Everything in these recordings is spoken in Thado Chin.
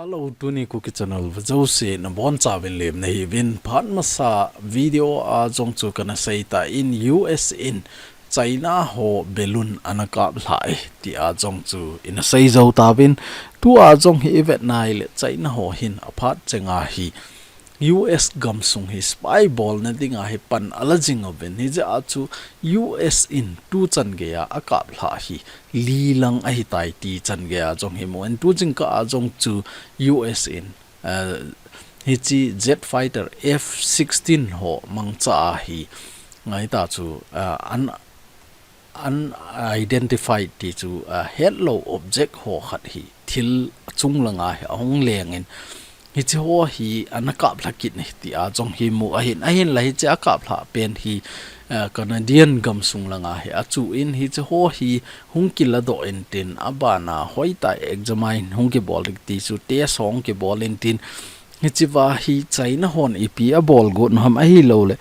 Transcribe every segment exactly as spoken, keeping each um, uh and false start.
Hello, tuni Kuki Channel va jouse nabonchauvin lemna hiuvin, phat masa video a jong chu kana seita in U S in China ho balloon ana kaplha e tia jong chu ina sei jou tauvin, tua jong hi ivet nai le China ho hin aphat chenga hi U S gamsung hi spy bolna dinga hi pan ala jing uvin, hijeh a chu U S in tu chan geiya akaplha hi li lang ahitai ti chan geiya jong hi mu in, tu jingkah a jong chu U S in, eh, hiche jet fighter F sixteen ho mangcha a hi, ngai ta chu, eh, an unidentified ti chu, ah, hetlou object ho khat hi thil chung langa hi ahung leng in, hiche ho hi ana kaplha kit e tia jong hi mu ahin, ahinla hiche akaplha pen hi, ah, Canadian gamsung langa hi achu in, hiche ho hi hung kiladoh intin, abana hoitah examine hung kibol ding ti chu test hung kibol intin, hichea hi China hon ipi abol got u ham ahilouleh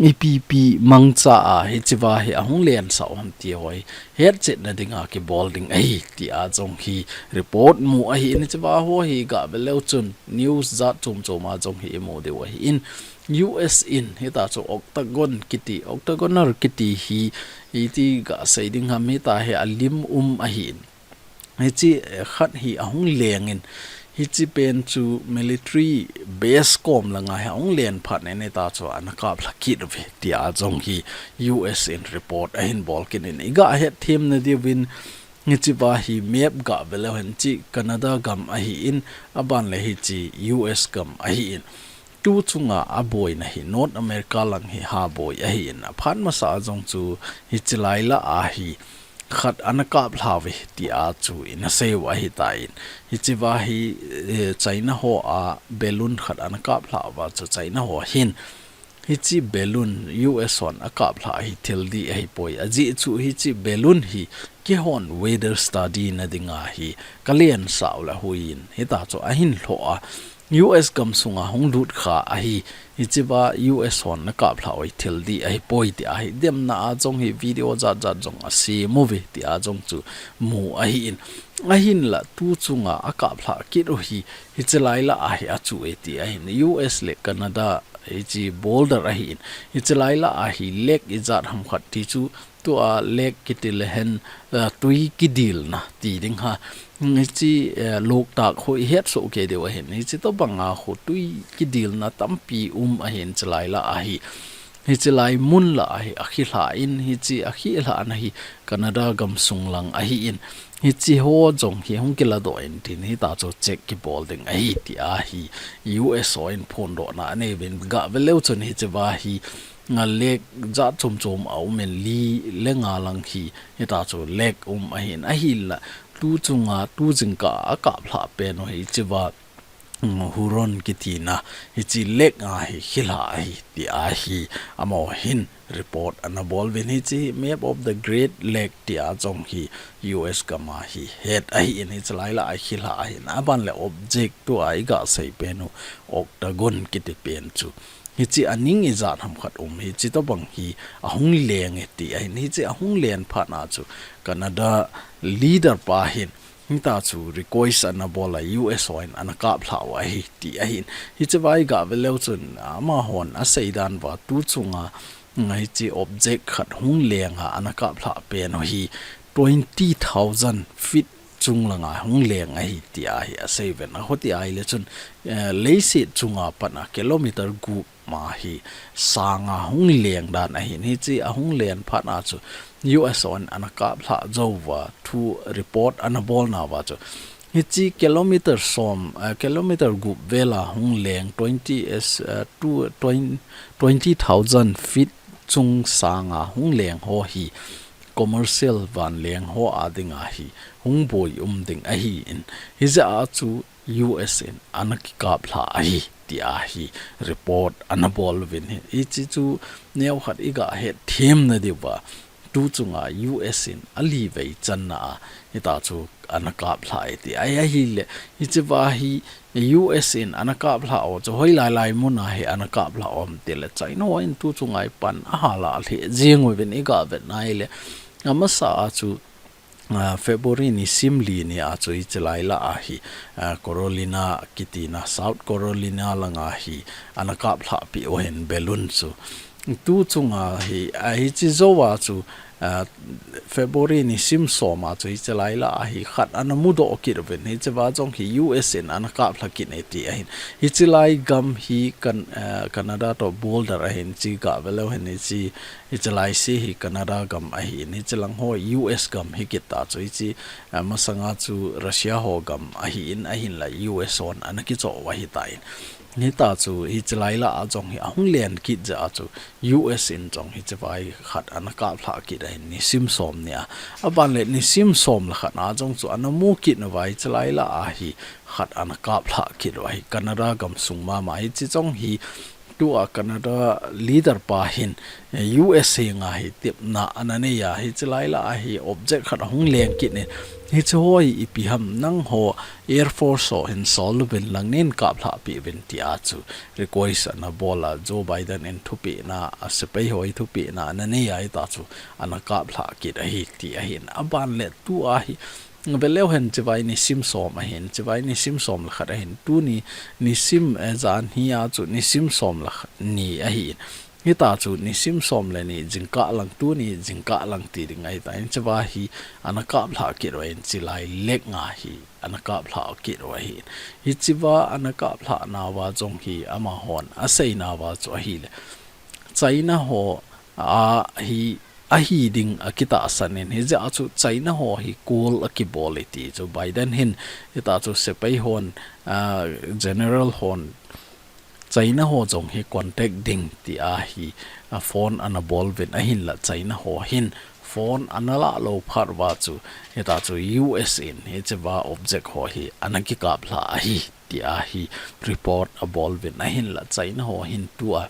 ipi ipi mangcha a hichea hi ahung lensah u ham ti ho hi hetchetna dinga kibol ding ahi tia jong hi report mu ahin, hichea ho hi gah ve leu chun news jat chom chom a jong hi imu diu ahin, U S in hita chu octagon kiti, octagonal kiti hi iti gah sei ding ham, hita hi alim um ahin. Hiche, eh, khat hi ahung leng in, hiche pen chu military base kom langa hi ahung len phat in hita chu ana kaplha kit uve tia jong hi U S in report ahin bol kit in, igah hetthemna diuvin, hichea hi map gah ve leu hen, hiche Canada gam ahin, aban le hiche U S gam ahin. Tu chunga aboina hi North America lang hi ha boi ahin, aphat masa a jong chu hiche lai lah a hi khat ana kaplha uve tia chu ina sei u ahitan. Hichea hi, eh, China ho a balloon khat ana kaplha uva chu China ho hin hiche balloon U S hon akaplha hi thil dih ahipoi. Ajeh chu hiche balloon hi keihon weather study na dinga hi kalensah u le huiyin, hita chu ahin lhoh a, U S gamsunga hung lut kha ahi, hichea U S hon akaplha u hi thil dih ahipoi tia hi demna a jong hi video jat jat jong asem uve tia jong chu mu ahin. Ahinla tu chunga akaplha kit u hi hiche lai lah a hi achu e ti ahin, U S le Canada hiche border ahin, hiche lai lah a hi lake ijat ham khat ti chu, tua lake kiti le hen, eh, tui kidilna ti ding ha. Hiche, eh, Loktak ho ihet soh kei diu ahin, hiche tobanga ho tui kidilna tampi um ahin, hiche lai lah a hi, hiche lai mun lah a hi akhilha in, hiche akhilhana hi Canada gamsung lang ahin, hiche ho jong hi hung kiladoh intin, hita chu check kibol ding ahi tia hi U S hon phondohna anei uvin, gah ve leu chun hichea hi nga lake jat chom chom aum in, li le nga lang hi hita chu lake um ahin, ahinla tu chunga tu jingkah a akaplha pen u hichea, mm, Huron kitina hiche lake a hi khilha ahi tia hi amaho hin report ana bol uvin, hiche hi Map of the Great Lake tia jong hi U S gam a hi het ahin, hiche lai lah a khilha ahin, aban le object tua igah sei pen u octagon kiti pen chu hiche aning ijat ham khat um, hiche tobang hi ahung leng e ti ahin, hiche ahung len phat a chu Canada leader pa hin hita chu request ana bol a, U S hon ana kaplha u ahi ti ahin. Hichea igah ve leu chun amahon asei dan uva tu chunga hiche object khat hung leng a ana kaplha pen u hi twenty thousand feet chung langa hung leng ahi tia hi asei uvin, ahuti ahile chun, eh, leiset chunga pat a kilometer gup ma hi sanga hung leng dan ahin, hiche ahung len phat a chu U S hon ana kaplha jou uva thu report ana bolna uva chu hiche kilometer som, eh, kilometer gup vel a hung leng twenty is, eh, two, twenty, twenty thousand feet chung sanga hung leng ho hi commercial vanleng ho a dinga hi hung boi um ding ahin, hijeh a chu U S in ana kikaplha ahi tia hi report ana bol uvin, hiche chu neokhat igah hetthemna diuva tu chunga U S in ali vei channa a hita chu ana kaplha e ti ahi. Ahile hichea hi U S in ana kaplha u chu hoilai lai mun a hi ana kaplha u ham tile China hon tu chunga hi pan ahal a lheh jing uvin, igah vet nai le amasa a chu ah, February nisim li nia chu hiche lai lah a hi, ah, Carolina kitina, South Carolina langa hi ana kaplhah peh u ahin balloon chu. Tu chunga hi, ah, hiche jou a chu, ah, February nisim som a chu hiche lai lah a hi khat ana mudoh kit uvin, hiche va jong hi U S in ana kaplhah kit e ti ahin. Hiche lai gam hi Can-, ah, Canada to border ahin, hiche gah ve leu hen hiche, hiche lai se hi Canada gam ahin, hiche lang ho U S gam hi kit ta chu, hiche, ah, masanga chu Russia ho gam ahin, ahinla U S hon ana kichoh u ahitan. Hita chu hiche lai lah a jong hi ahung len kit jeh a chu U S in jong hiche va hi khat ana kaplhah kit ahin nisim som nia. Aban le nisim som le khat a jong chu ana mu kit nauva hiche lai lah a hi khat ana kaplhah kit u ahi Canada gam sung mama. Hiche jong hi tua Canada leader pa hin, eh, U S henga hi tepna ana nei a, hiche lai lah a hi object khat ahung leng kit in, hiche ho hi ipi ham, nangho Air Force ho hin sol uvin lang nin kaplhah peh uvin tia chu request ana bol a, Joe Biden in thupehna a, sepai ho hi thupehna ana nei a, hita chu ana kaplhah kit ahi ti ahin. Aban le tua hi ve leu hen, hiche va hi nisim som ahin, hiche va hi nisim som le khat ahin, tuni nisim, eh, jan hi a chu nisim som le khat ni ahin. Hita chu nisim som le ni jingkah lang, tuni jingkah lang ti ding ahitan, hiche va hi ana kaplhah kit u ahin, hiche lai lek nga hi ana kaplhah kit u ahin. Hiche va ana kaplhah nauva jong hi amahon asei nauva chu ahile, China ho a hi, ahi ding akitahsan in, hijeh a chu China ho hi call akibol e ti chu Biden hin, hita chu sepai hon, ah, general hon China ho jong hi contact ding tia hi, ah, phone ana bol uvin, ahinla China ho hin phone ana lah lou phat uva chu, hita chu U S in hiche va object ho hi ana kikaplhah ahi tia hi report abol uvin, ahinla China ho hin tua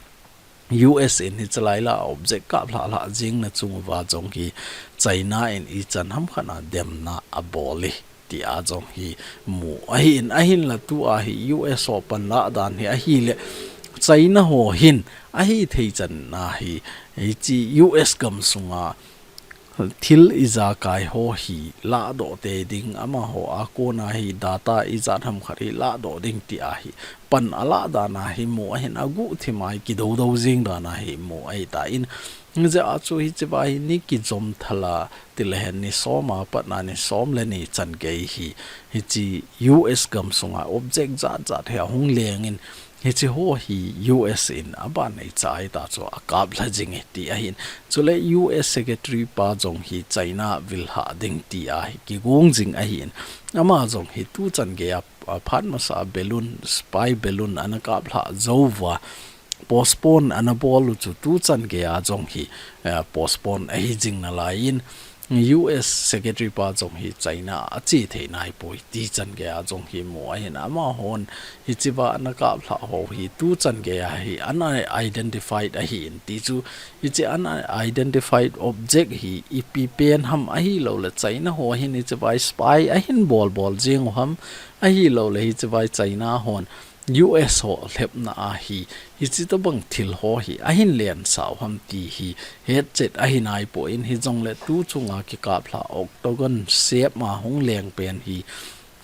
U S in hiche lai lah a object kaplhah lhah jing na chung uva jong hi China in ichan ham khat a demna abol e tia jong hi mu ahin, ahinla tua hi U S ho panlah dan hi ahile, China ho hin ahithei chan a hi, hiche U S gam sunga thil ijakai ho hi lahdoh tei ding, amaho a kona hi data ijat ham khat hi lahdoh ding tia hi pan alah dan a hi mu ahin, aguhthim a hi kidoudou jing dan a hi mu ahitan, hijeh a chu hiche va hi ni kijom thal a, ti le hen ni som a pat na ni som le ni chan gei hi, hiche U S gam sunga object jat jat hi ahung leng in, hiche ho hi U S in aban nei cha hita chu akaplhah jing e ti ahin. Chule U S Secretary pa jong hi China vil hah ding tia hi kigong jing ahin. Ama jong hi tu chan gei a, a phat masa balloon, spy balloon ana kaplhah jou uva, postpone ana bol u chu tu chan gei a jong hi, eh, postpone ahi jing nalai in, U S Secretary pa jong hi China a che thei nai poi ti chan gei a jong hi mu ahin, amahon hiche va ana kaplhah ho hi tu chan gei a hi unidentified ahin ti chu, hiche unidentified object hi ipi pen ham ahilou le China ho hin hiche va hi spy ahin bol bol jing u ham, ahilou le hiche va hi China hon U S ho lhepna a hi, hiche tobang thil ho hi ahin lensah u ham ti hi hetchet ahi nai poi, hijongle tu chunga kikaplhah octagon shape a hung leng pen hi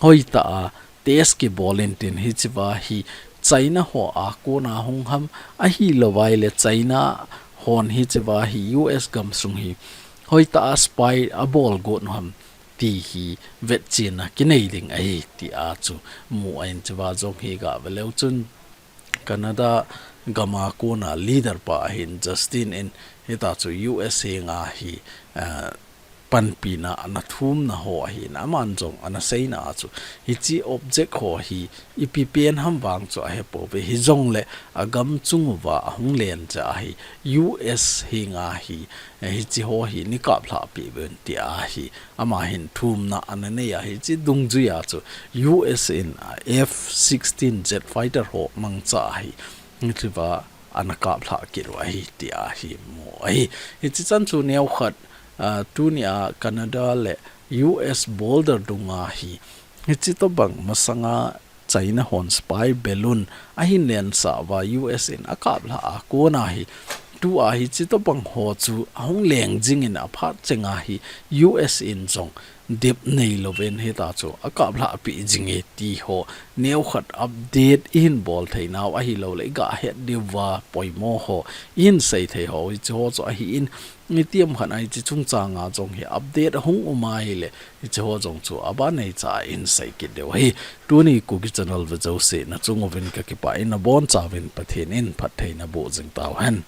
hoitah a test kibol intin, hiche va hi China ho a kona hung ham, ahilou vai le China hon hiche va hi U S gam sung hi hoitah a spy abol got u ham ti hi vetchenna kinei ding ahi tia chu mu ahin. Hiche va jong hi gah ve leu chun Canada gam a kona leader pa ahin Justin in hita chu U S henga hi, ah, panpina ana thumna ho ahin, aman jong ana seina a chu hiche object ho hi ipi pen ham vang chu ahepouve, hijongle agam chung uva ahung len jeh a hi U S henga hi, eh, hiche ho hi nei kaplhah peh uvin tia hi ama hin thumna ana nei a, hiche dungjui a chu U S in, ah, F sixteen jet fighter ho mangcha a hi, hiche va ana kaplhah kit u ahi tia hi mu ahi. Hiche chan chu neokhat, ah, tunia Canada le U S border dunga hi, hiche tobang masanga China hon spy balloon ahin lensah uva U S in akaplhah a kona hi Tua hiche tobang ho chu ahung leng jingin aphat chenga hi U S in jong dep neilou vin hita chu akap lhah pi jing e ti ho neokhat update ihin bol thei nau ahilou le iga het diu va poimo ho ihin sei thei ho hiche ho chu ahin, itiham khat a hiche chungchang a jong hi update ahung um a ahile hiche ho jong chu aban neicha a ihin sei kit diu ahi. Tuni Kuki Channel ve jouse nachung uvin kakipah in nabonchauvin Pathen in phattheina boh jing tauhen.